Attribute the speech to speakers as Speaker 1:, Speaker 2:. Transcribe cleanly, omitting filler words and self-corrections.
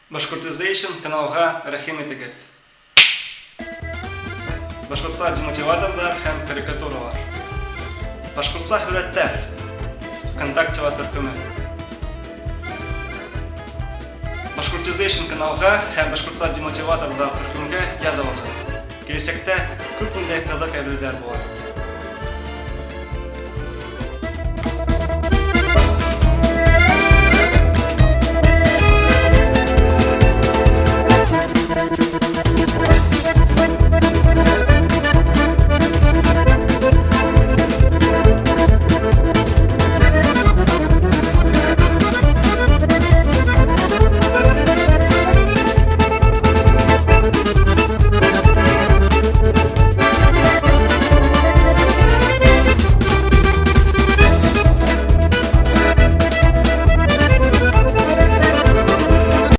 Speaker 1: Башкортизation каналға рәхим итегеҙ! Башҡортса демотиваторҙар һәм карикатуралар. Башҡортса һүрәттәр. ВКонтактела төркөмө. Башкортизation каналға һәм Башҡортса демотиваторҙар төркөмгә яҙылығыҙ. Киләсәктә күп ниндәй ҡыҙыҡ әйберҙәр була.